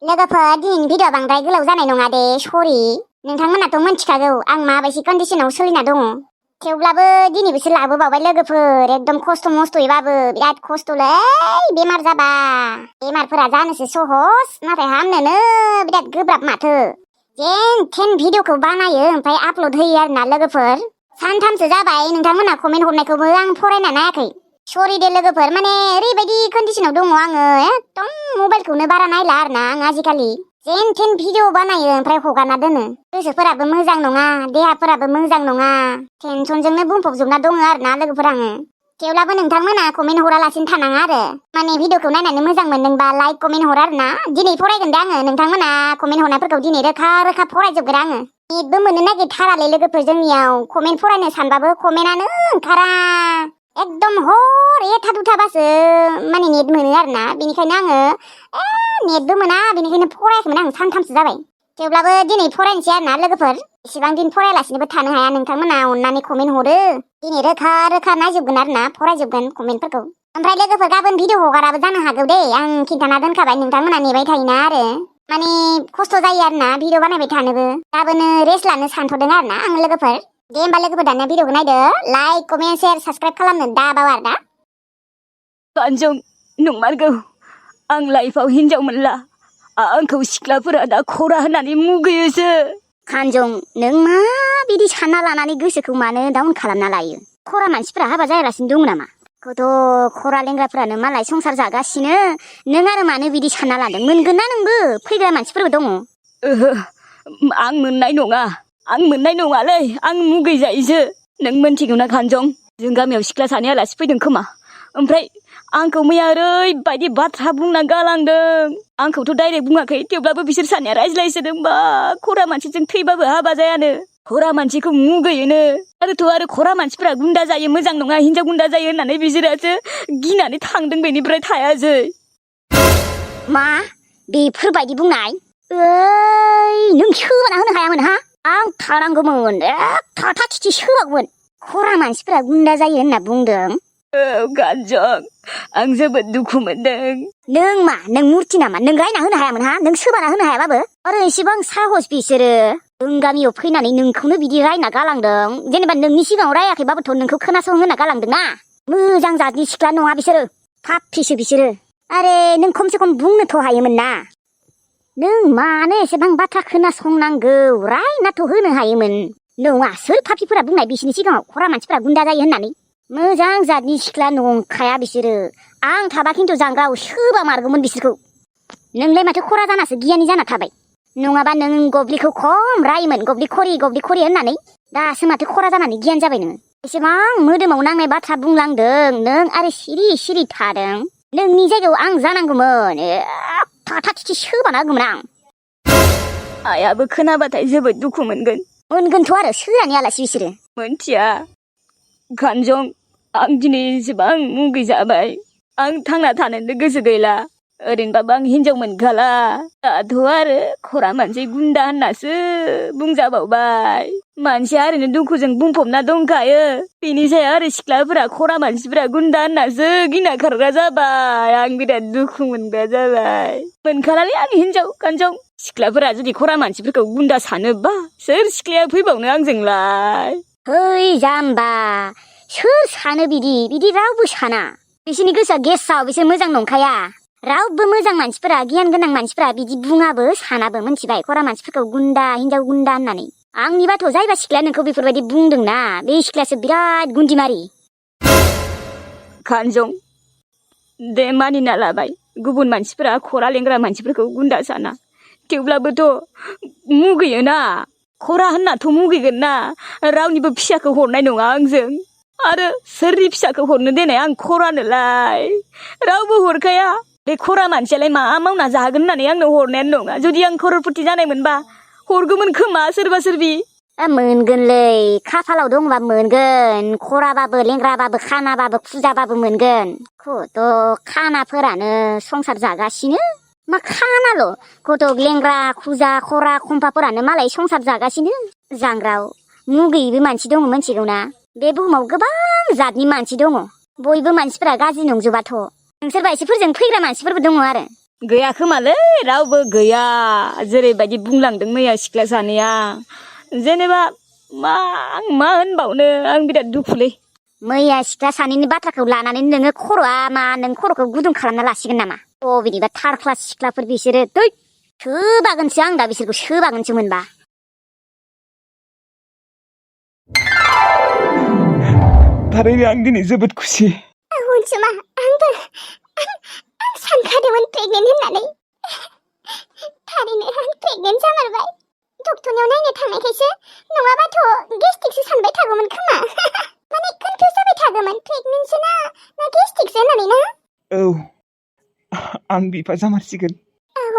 लोगोफोर दिनैनि भिडिअ बांद्राय गोलाव जानाय नङा दे सरि नोंथांमोनाथ' मिन्थिखागौ आं माबायदि कन्डिशनाव सोलिना दङ थेवब्लाबो दिनैबोसो लाबोबावबाय लोगोफोर एकदम खस्थ' मस्थ'यैबाबो बिराद खस्थ'लै बेमार जाबा बेमारफोरा जानोसो सहस नाथाय हामनोनो बिराद गोब्राब माथो जेन थेन भिडिअखौ बानायो ओमफ्राय आपल'ड होयो आरोना लोगोफोर सानथामसो जाबाय नोंथांमोना कमेन्ट हरनायखौबो आं फरायना नायाखै सरि दे लोगोफोर माने ओरैबायदि कन्डिशनाव दङ आङो एकदम मबाइलखौनो बारा नायला आरोना आं आजिखालि जेन थेन भिडिअ बानायो ओमफ्राय हगारना दोनो गोसोफोराबो मोजां नङा देहाफोराबो मोजां नङा टेनसनजोंनो बुंफबजोबना दङ आरोना लोगोफोर आङो थेवब्लाबो नोंथांमोना कमेन्ट हरालासिनो थानाङा आरो माने भिडिअखौ नायनानै मोजां मोनदोंबा लाइक कमेन्ट हर आरोना दिनै फरायगोन दे आङो नोंथांमोना कमेन्ट हरनायफोरखौ दिनै रोखा रोखा फरायजोबगोन आङो नेटबो मोननो नागिरथारालै लोगोफोर जोंनियाव कमेन्ट फरायनो सानबाबो कमेन्टआनो ओंखारा एकदम हर एथा दुथाबासो माने नेट मोनो आरोना बेनिखायनो आङो नेटबो मोना बेनिखायनो फरायाखैमोन आं सानथामसो जाबाय थेवब्लाबो दिनै फरायनोसै आरोना लोगोफोर इसेबां दिन फरायालासिनोबो थानो हाया नोंथांमोना अननानै कमेन्ट हरो दिनै रोखा रोखा नायजोबगोन आरोना फरायजोबगोन कमेन्टफोरखौ ओमफ्राय लोगोफोर गाबोन भिडिअ हगाराबो जानो हागौ दे आं खिन्थाना दोनखाबाय नोंथांमोना नेबाय थायोना आरो माने खस्थ' जायो आरोना भिडिअ बानायबाय थानोबो गाबोन रेस्ट लानो सानथ'दों आरोना आं लोगोफोर दे होमबा लोगोफोर दानिया भिडिअखौ नायदो लाइक कमेन्ट शेयार साबस्क्राइब खालामनो दाबाव आरोना गानजों नंमारगौ आं लाइफआव हिनजाव मोनला आंखौ सिख्लाफोरा दा खरा होननानै मुगैयोसो खानजं नों मा बिदि सानना लानानै गोसोखौ मानो डाउन खालामना लायो खरा मानसिफोरा हाबा जायालासिनो दङ नामा गथ' खरा लेंग्राफोरानो मालाय संसार जागासिनो नों आरो मानो बिदि सानना लादों मोनगोन ना नोंबो फैग्रा मानसिफोरबो दङ ओहो आं मोननाय नङालै आं मुगैजायोसो नों मोनथिगौ ना खानजं जों गामियाव सिख्ला सानै आलासि फैदों खोमा ओमफ्राय आंखौ मैया ओरैबायदि बाथ्रा बुंना गालांदों आंखौथ' डाइरेक्ट बुङाखै थेवब्लाबो बिसोर सानैया रायज्लायसोदोंबा खरा मानसिजों थैबाबो हाबा जायानो खरा मानसिखौ मुगैयोनो आरो खरा मानसिफोरा गुन्दा जायो मोजां नङा हिनजाव गुन्दा जायो होननानै बिसोरासो गिनानै थांदों बेनिफ्राय थायासै मा बेफोरबायदि बुंनाय नों सोबाना होनो हायामोन हा आं थानांगौमोन थाथा थिथि सोबागौमोन खरा मानसिफोरा गुन्दा जायो होनना बुंदों औ गानजं आं जोबोद दुखु मोनदों नों मुर्ति नामा नों रायना होनो हायामोन हा नों सोबाना होनो हायाबाबो आरो एसेबां साहस बिसोरो जों गामियाव फैनानै नोंखौनो बिदि रायना गालांदों जेनेबा नोंनि सिगाङाव रायाखैबाबोथ' नोंखौ खोनासं होना गालांदों ना मोजां जातनि सिख्ला नङा बिसोरो पापिसो बिसोरो आरे नों खमसे खम बुंनोथ' हायोमोन ना नों मानो एसेबां बाथ्रा खोनासंनांगौ रायनाथ' होनो हायोमोन नङा सोर पापिफोरा बुंनाय बिसोरनि सिगाङाव खरा मानसिफोरा गुन्दा जायो होननानै मोजां जातनि सिख्ला नंखाया बिसोरो आं थाबा खिन्थु जांगाव सोबा मारगौमोन बिसोरखौ नोंलाय माथो खरा जानासो गियानि जाना थाबाय नङाबा नों गब्लिखौ खम रायोमोन गब्लि खरि होननानै दासो माथो खरा जानानै गियान जाबाय नोङो एसेबां मोदोमाव नांनाय बाथ्रा बुंलांदों नों आरो सिरि सिरि थादों नोंनि जायगायाव आं जानांगौमोन थाथा थिथि सोबाना होगौमोन आं आइयाबो खोनाबाथाय जोबोद दुखु मोनगोनथ' आरो सोरानि आलासि बिसोरो मोनथिया खानजं आं दिनै एसेबां मुगैजाबाय आं थांना थानोनो गोसो गैला ओरैनोबाबो आं हिनजाव मोनखाला दाथ' आरो खरा मानसि गुन्दा होननासो बुंजाबावबाय मानसिया ओरैनो दुखुजों बुंफबना दंखायो बेनि सायाव आरो सिख्लाफोरा खरा मानसिफोरा गुन्दा होननासो गिना खारग्रा जाबाय आं बिराद दुखु मोनग्रा जाबाय मोनखालालै आं हिनजाव खानजं सिख्लाफोरा जुदि खरा मानसिफोरखौ गुन्दा सानोबा सोर सिख्लाया फैबावनो आंजोंलाय है जाम्बा सोर सानो बिदि रावबो साना बिसोरनि गोसोआ गेसाव बिसोर मोजां नंखाया रावबो मोजां मानसिफोरा गियान गोनां मानसिफोरा बिदि बुङाबो सानाबो मोनथिबाय खरा मानसिफोरखौ गुन्दा हिनजाव गुन्दा होननानै आंनिबाथ' जायबा सिख्लाया नोंखौ बेफोरबायदि बुंदोंना बे सिख्लायासो बिराद गुन्दिमारि खानजं दे मानिना लाबाय गुबुन मानसिफोरा खरा लेंग्रा मानसिफोरखौ गुन्दा साना थेवब्लाबोथ' मुगैयोना खरा होननाथ' मुगैगोन ना रावनिबो फिसाखौ हरनाय नङा आंजों आरो सोरनि फिसाखौ हरनो देनाय आं खरानोलाय रावबो हरखाया बे खरा मानसियालाय मा मावना जागोन होननानै आंनो हरनायानो नङा जुदि आं खर'रपति जानायमोनबा हरगौमोन खोमा सोरबा सोरबि मोनगोनलै खाफालाव दंबा मोनगोन खराबाबो लेंग्राबाबो खानाबाबो फुजाबाबो मोनगोन खथ' खानाफोरानो संसार जागासिनो मा खानाल' गथ' लेंग्रा खुजा खरा खम्फाफोरानो मालाय संसार जागासिनो जांग्राव मुगैयैबो मानसि दङ मोनथिगौ ना बे बुहुमाव गोबां जातनि मानसि दङ बयबो मानसिफोरा गाज्रि नंजोबाथ' नोंसोर बायसिफोरजों फैग्रा मानसिफोरबो दङ आरो गैया खोमालै रावबो गैया जेरैबायदि बुंलांदों मैया सिख्ला सानैया जेनेबा आं मा होनबावनो आं बिराद दुखुलै मैया सिख्ला सानैनि बाथ्राखौ लानानै नोङो खर'आ मा नों खर'खौ गुदुं खालामना लासिगोन नामा बिदिबा थार क्लास सिख्लाफोर बिसोरो दै सोबागोनसो आं दा बिसोरखौ सोबागोनसो मोनबा थारैनो आं दिनै जोबोद खुसि अनसुमा आं सानखादोंमोन प्रेगनेन्ट होननानै थारैनो आं प्रेगनेन्ट जामारबाय डक्टरनियाव नायनो थांनायखायसो नङाबाथ' गेस्ट्रिकसो सानबाय थागौमोन खोमा माने कनफिउस जाबाय थागौमोन प्रेगनेन्टसो ना गेस्ट्रिकसो होननानै ना औ आं बिफा जामारसिगोन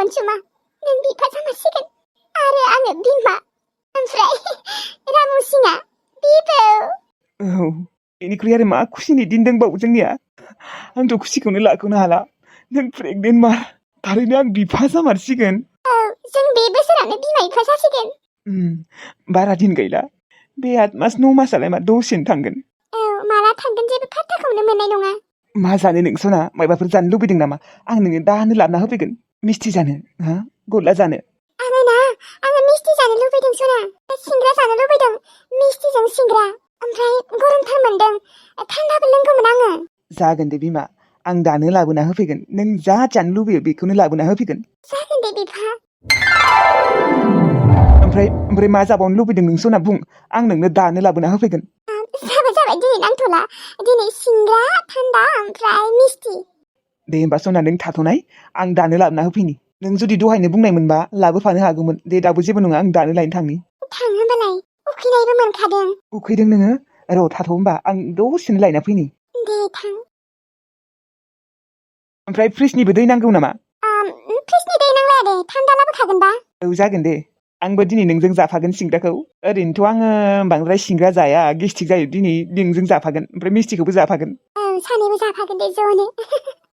अनसुमा नों बिफा जामारसिगोन आरो आङो बिमा ओमफ्राय रामुसिङा बिबौ औ बेनिख्रुइ आरो मा खुसिनि दिन दंबावो जोंनिया आंथ' खुसिखौनो लाख'नो हाला नों प्रेगनेन्ट मा थारैनो आं बिफा जामारसिगोन जों बे बोसोरानो बिमा बिफा जासिगोन बारा दिन गैला बे 8 मास 9 मासालाय मा दसेनो थांगोन माला थांगोन जेबो फात्ताखौनो मोननाय नङा मा जानो नोंसना मायबाफोर जानो लुबैदों नामा आं नोंनो दानो लाबोना होफैगोन मिस्थि जानो हा गल्ला जानो आङो मिस्थि जानो लुबैदों सना सिंग्रा जानो लुबैदों मिस्थिजों सिंग्रा ओमफ्राय गरमथार मोनदों थान्दाबो लोंगौमोन आङो जागोन दे बिमा आं दानो लाबोना होफैगोन नों जा जानो लुबैयो बेखौनो लाबोना होफैगोन जागोन दे बिफा ओमफ्राय मा जाबावनो लुबैदों नोंसना बुं आं नोंनो दानो लाबोना होफैगोन जाबाय दिनै नांथ'ला दिनै सिंग्रा थान्दा ओमफ्राय मिस्थि दे होमबा सना नों थाथ'नाय आं दानो लाबोना होफैनि नों जुदि दहायनो बुंनायमोनबा लाबोफानो हागौमोन दे दाबो जेबो नङा आं दानो लायनो थांनि थां होमबालाय उखैनायबो मोनखादों उखैदों नोङो र' थाथ' होमबा आं दसेनो लायना फैनि दे थां ओमफ्राय फ्रिजनिबो दै नांगौ नामा फ्रिजनि दै नांलाया दे थान्दा लाबोखागोनबा औ जागोन दे आंबो दिनै नोंजों जाफागोन सिंग्राखौ ओरैनोथ' आङो बांद्राय सिंग्रा जाया गेस्ट्रिक जायो दिनै नोंजों जाफागोन ओमफ्राय मिस्थिखौबो जाफागोन सानैबो जाफागोन दे ज'नो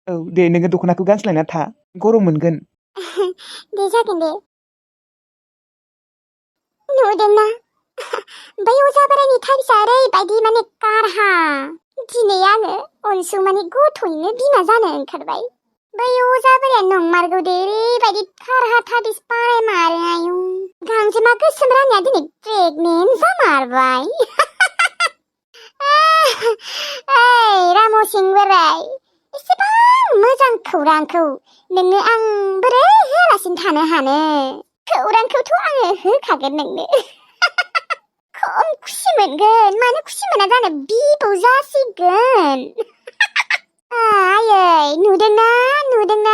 औ दे नोङो दख'नाखौ गानस्लायना था गरम मोनगोन दे जागोन दे नुदोंना बै अजा बोरायनि थाइसा ओरैबायदि माने कारहा दिनै आङो अनसुमानि गथ'यैनो बिमा जानो ओंखारबाय बै अजा बोराया नंमारगौ दे ओरैबायदि कारहा थाबिस बानायमारो आयु गांजेमा गोसोम रानिया दिनै प्रेगनेन्ट जामारबाय ओइ रामसिं बोराय एसेबां मोजां खौरांखौ नोंनो आं बोरै होआलासिनो थानो हानो खौरांखौथ' आङो होखागोन नोंनो खम खुसि मोनगोन मानो खुसि मोना जानो बिबौ जासिगोन आयै नुदोंना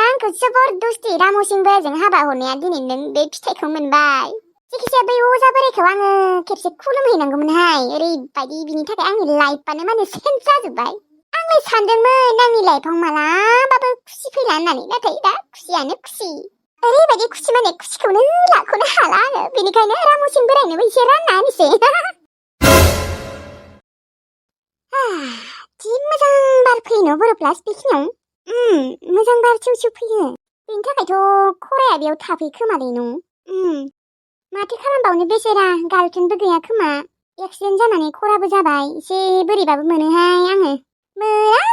आंखौ जबरदस्ति रामसिं बोरायजों हाबा हरनाया दिनै नों बे फिथाइखौ मोनबाय जायखिजाया बै अजा बोरायखौ आङो खेबसे खुलुमहैनांगौमोनहाय ओरैबायदि बिनि थाखाय आंनि लाइफआनो माने चेन्ज जाजोब्बाय आंलाय सानदोंमोन आंनि लाइफआव मालाबाबो खुसि फैला होननानै नाथाय दा खुसियानो खुसि ओरैबायदि खुसि माने खुसिखौनो लाख'नो हाला आङो बेनिखायनो रामसिं बोरायनोबो एसे रानना होनोसै जि मोजां बार फैयो बर' प्लास बेखिनियाव मोजां बार सिउ सिउ फैयो बेनि थाखायथ' खराया बेयाव थाफैखोमालै नों माथो खालामबावनो बेसेरा गार्लफ्रेन्डबो गैया खोमा एक्सिडेन्ट जानानै खराबो जाबाय एसे बोरैबाबो मोनोहाय आङो मोना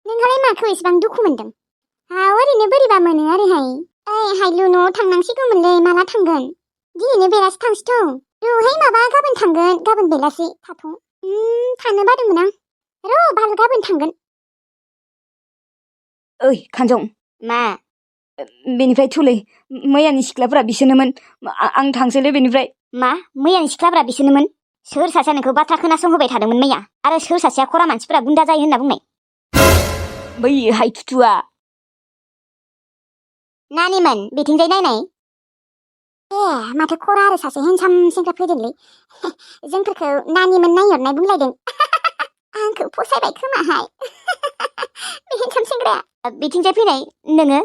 नोंहालाय माखौ एसेबां दुखु मोनदों ओरैनो बोरैबा मोनो आरोहाय हायलु न'आव थांनांसिगौमोनलै माला थांगोन दिनैनो बेलासि थांसैथ' र'हाय माबा गाबोन थांगोन गाबोन बेलासि थाथ' थांनो बादोंमोन आं र' बाल गाबोन थांगोन ओइ खानजं मा बेनिफ्राय थुलै मैयानि सिख्लाफोरा बिसोरनोमोन आं थांसैलै बेनिफ्राय मा मैयानि सिख्लाफोरा बिसोरनोमोन सोर सासेया नोंखौ बाथ्रा खोनासंहोबाय थादोंमोन मैया आरो सोर सासेया खरा मानसिफोरा गुन्दा जायो होनना बुंनाय बै हायथुथुआ नानिमोन बिथिंजाय नायनाय माथो खरा आरो सासे हेन्डसाम सेंग्रा फैदोंलै जोंफोरखौ नानिमोन नायहरनाय बुंलायदों आंखौ फसायबाय खोमाहाय बे हेन्डसाम सेंग्राया बिथिंजाय फैनाय नोङो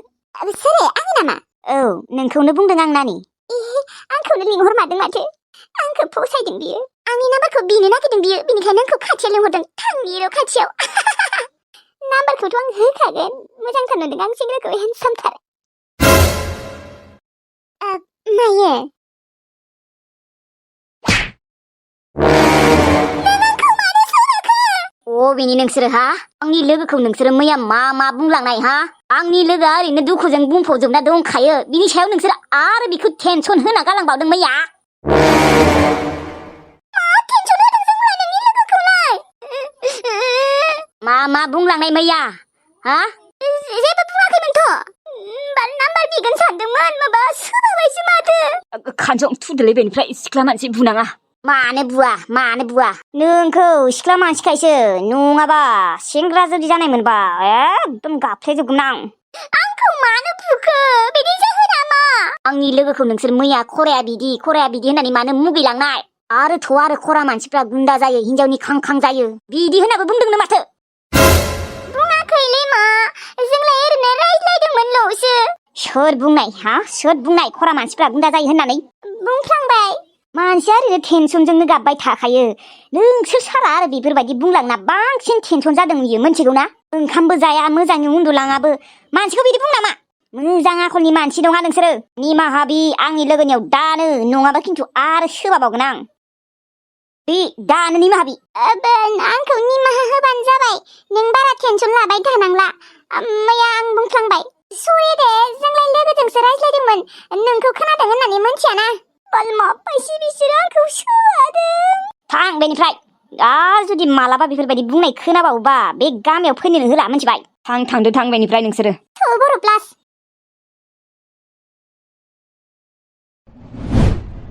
सोरो आङो नामा औ नोंखौनो बुंदों आं नानि आंखौनो लिंहरमारदों माथो आंखौ फसायदों बियो आंनि नाम्बारखौ बिनो नागिरदों बियो बिनिखायनो आंखौ खाथियाव लिंहरदों थांनि र' खाथियाव नाम्बारखौथ' आं होखागोन मोजांथार नुदों आं सेंग्राखौ हेन्डसामथार मायो बबेनि नोंसोरो हा आंनि लोगोखौ नोंसोरो मैया मा बुंलांनाय हा आंनि लोगोआ ओरैनो दुखुजों बुंफबजोबना दंखायो बिनि सायाव नोंसोर आरो बिखौ टेनसन होना गालांबावदों मैया मा बुंलांनाय मैया हा जेबो बुङाखैमोनथ' नाम्बार बिगोन सानदोंमोन माबा सोलाबायसो माथो खानजं थुदोलै बेनिफ्राय सिख्ला मानसि बुनाङा मानो बुआ नोंखौ सिख्ला मानसिखायसो नङाबा सेंग्रा जुदि जानायमोनबा एकदम गाफ्लेजोबगौमोन आंखौ मानो बुखो बिदि जाहोना मा आंनि लोगोखौ नोंसोर मैया खराया बिदि होननानै मानो मुगैलांनाय आरो खरा मानसिफ्रा गुन्दा जायो हिनजावनि खां जायो बिदि होनाबो बुंदोंनो माथो बुङाखैलै मा जोंलाय ओरैनो रायज्लायदोंमोनल'सो सोर बुंनाय खरा मानसिफ्रा गुन्दा जायो होननानै बुंफ्लांबाय मानसिया ओरैनो टेनसनजोंनो गाबबाय थाखायो नोंसोर सारा आरो बेफोरबायदि बुंलांना बांसिन टेनसन जादों इयो मोनथिगौना ओंखामबो जाया मोजाङै उन्दुलाङाबो मानसिखौ बिदि बुं नामा मोजां आखलनि मानसि नङा नोंसोरो निमाहा बि आंनि लोगोनियाव दानो नङाबा खिन्थु आरो सोबाबावगोन आं बे दानो निमाहा बि आंखौ निमाहा होबानो जाबाय नों बारा टेनसन लाबाय थानांला मैया आं बुंफ्लांबाय सरि दे जोंलाय लोगोजोंसो रायज्लायदोंमोन नोंखौ खोनादों होननानै मोनथियाना बायसि बिसोरो आंखौ सोआदों थां बेनिफ्राय आरो जुदि मालाबा बेफोरबायदि बुंनाय खोनाबावोबा बे गामियाव फैनोनो होला मोनथिबाय थांदो बेनिफ्राय नोंसोरो बर' प्लास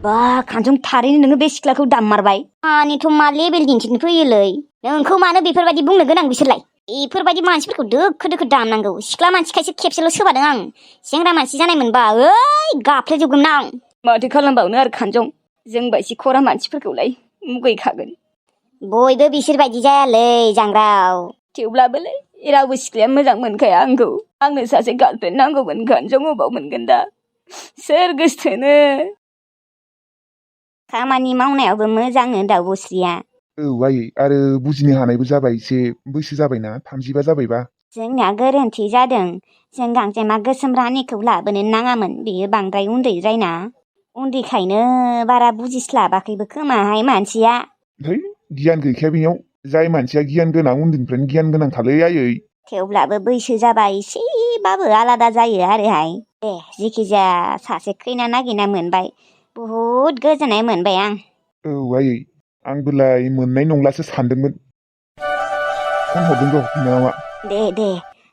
बा खानजं थारैनो नोङो बे सिख्लाखौ दाममारबाय आंनिथ' मा लेबेल दिन्थिनो फैयोलै नोंखौ मानो बेफोरबायदि बुंनो गोनां बिसोरलाय बेफोरबायदि मानसिफोरखौ दोखो दामनांगौ सिख्ला मानसिखायसो खेबसेल' सोबादों आं सेंग्रा मानसि जानायमोनबा गाफ्लेजोबगौमोन आं माथो खालामबावनो आरो खानजं जोंबायदि खरा मानसिफोरखौलाय मुगैखागोन बयबो बिसोरबायदि जायालै जांग्राव थेवब्लाबोलै रावबो सिख्लाया मोजां मोनखाया आंनो सासे गार्लफ्रेन्ड नांगौमोन खानजं अबाव मोनगोन दा सोर गोसथोनो खामानि मावनायावबो मोजांनो दाउब'स्रिया आयै आरो बुजिनो हानायबो जाबाय एसे बैसो जाबायना 35 जाबायबा जोंना गोरोन्थि जादों जों गांजेमा गोसोम रानिखौ लाबोनो नाङामोन बेयो बांद्राय उन्दैद्रायना उन्दैखायनो बारा बुजिस्लाबाखैबो खोमाहाय मानसिया है गियान गैखाया बेयाव जाय मानसिया गियान गोनां उन्दैनिफ्रायनो गियान गोनां खालै आयै थेवब्लाबो बैसो जाबा एसेबाबो आलादा जायो आरोहाय दे जिखिजाया सासे खैना नागिरना मोनबाय बुहुद गोजोननाय मोनबाय आं आयै आंबोलाय मोननाय नंलासो सानदोंमोन फन हरदों र' बिनानावा दे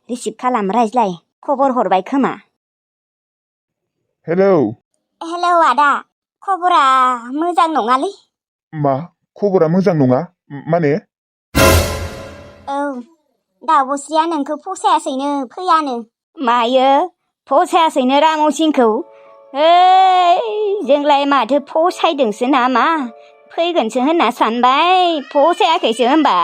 रिसिभ खालाम रायज्लाय खबर हरबाय खोमा हेलौ आदा खबरा मोजां नङालै मा खबरा मोजां नङा माने औ दाउब'स्रिया नोंखौ फसायासैनो फैयानो मायो फसायासैनो राम'सिंखौ जोंलाय माथो फसायदोंसो नामा फैगोनसो होनना सानबाय फसायाखैसो होमबा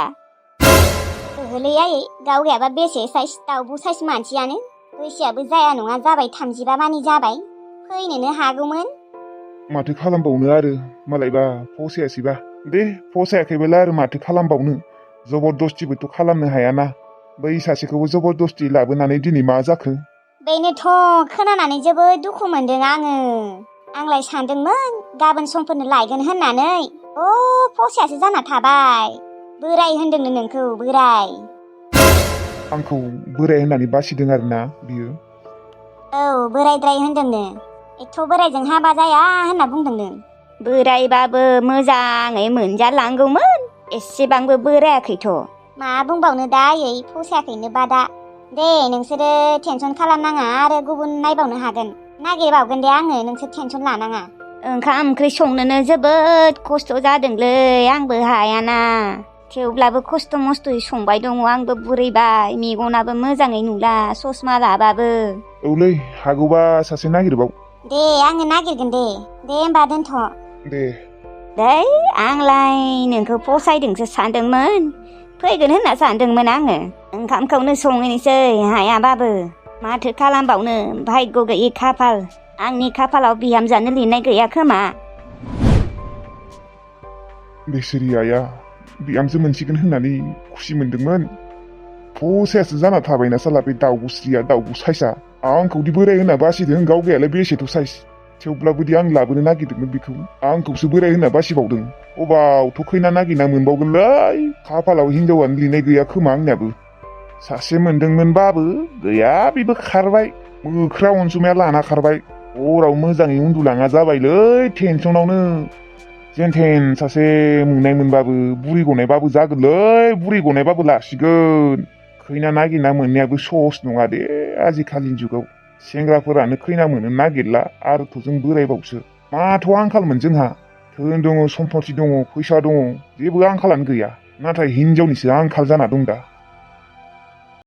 ओहोलै आयै गाव गैयाबा बेसे साइस दाउब' साइस मानसियानो बैसोआबो जाया नङा जाबाय 35 मानि जाबाय फैनोनो हागौमोन माथो खालामबावनो आरो मालायबा फसायासैबा दे फसायाखैबालाय आरो माथो खालामबावनो जबरदस्तिबोथ' खालामनो हायाना बै सासेखौबो जबरदस्ति लाबोनानै दिनै मा जाखो बेनोथ' खोनानानै जोबोद दुखु मोनदों आंलाय सानदोंमोन गाबोन समफोरनो लायगोन होननानै फसायासो जाना थाबाय बोराय होनदोंनो नोंखौ बोराय आंखौ बोराय होननानै बासिदों आरोना बियो औ बोरायद्राय होनदोंनो एथ' बोरायजों हाबा जाया होनना बुंदोंनो बोरायबाबो मोजाङै मोनजालांगौमोन एसेबांबो बोरायाखैथ' मा बुंबावनो दा आयै फसायाखैनो बादा दे नोंसोरो टेनसन खालामनाङा आरो गुबुन नायबावनो हागोन नागिरबावगोन दे आङो नोंसोर टेनसन लानाङा ओंखाम ओंख्रि संनोनो जोबोद खस्थ' जादोंलै आंबो हायाना थेवब्लाबो खस्थ' मस्थ'यै संबाय दङ आंबो बुरैबाय मेगनाबो मोजाङै नुला ससमा लाबाबो औलै हागौबा सासे नागिरबाव दे आङो नागिरगोन दे होमबा दोनथ' दे आंलाय नोंखौ फसायदोंसो सानदोंमोन फैगोन होनना सानदोंमोन आङो ओंखामखौनो संहैनोसै हायाबाबो माथो खालामबावनो भाग्य गैयि खाफाल आंनि खाफालाव बिहामजानो लिरनाय गैया खोमा बेसोरि आइया बिहामजो मोनसिगोन होननानै खुसि मोनदोंमोन फसायासो जाना थाबायना साला बे दाउब'स्रिया दाउब' साइसआ आंखौदि बोराय होनना बासिदों गाव गैयालाय बेसेथ' साइस थेवब्लाबोदि आं लाबोनो नागिरदोंमोन बेखौ आंखौसो बोराय होनना बासिबावदों। अबावथ' खैना नागिरना मोनबावगोनलै, खाफालाव हिनजावानो लिरनाय गैया खोमा आंनियाबो। सासे मोनदोंमोनबाबो गैया, बेबो खारबाय, मोख्रा अनसुमाया लाना खारबाय। हराव मोजाङै उन्दुलाङा जाबायलै टेनसनावनो। जेनथेन सासे मोननाय मोनबाबो बुरि गनायबाबो जागोनलै, बुरि गनायबाबो लासिगोन। खैना नागिरना मोननायाबो सहस नङा दे आजिखालिनि जुगाव। सेंग्राफोरानो खैना मोननो नागिरला आरोथ' जों बोरायबावसो। माथ' आंखालमोन जोंहा, धोन दङ, सम्पति दङ, फैसा दङ, जेबो आंखालानो गैया। नाथाय हिनजावनिसो आंखाल जाना दं दा।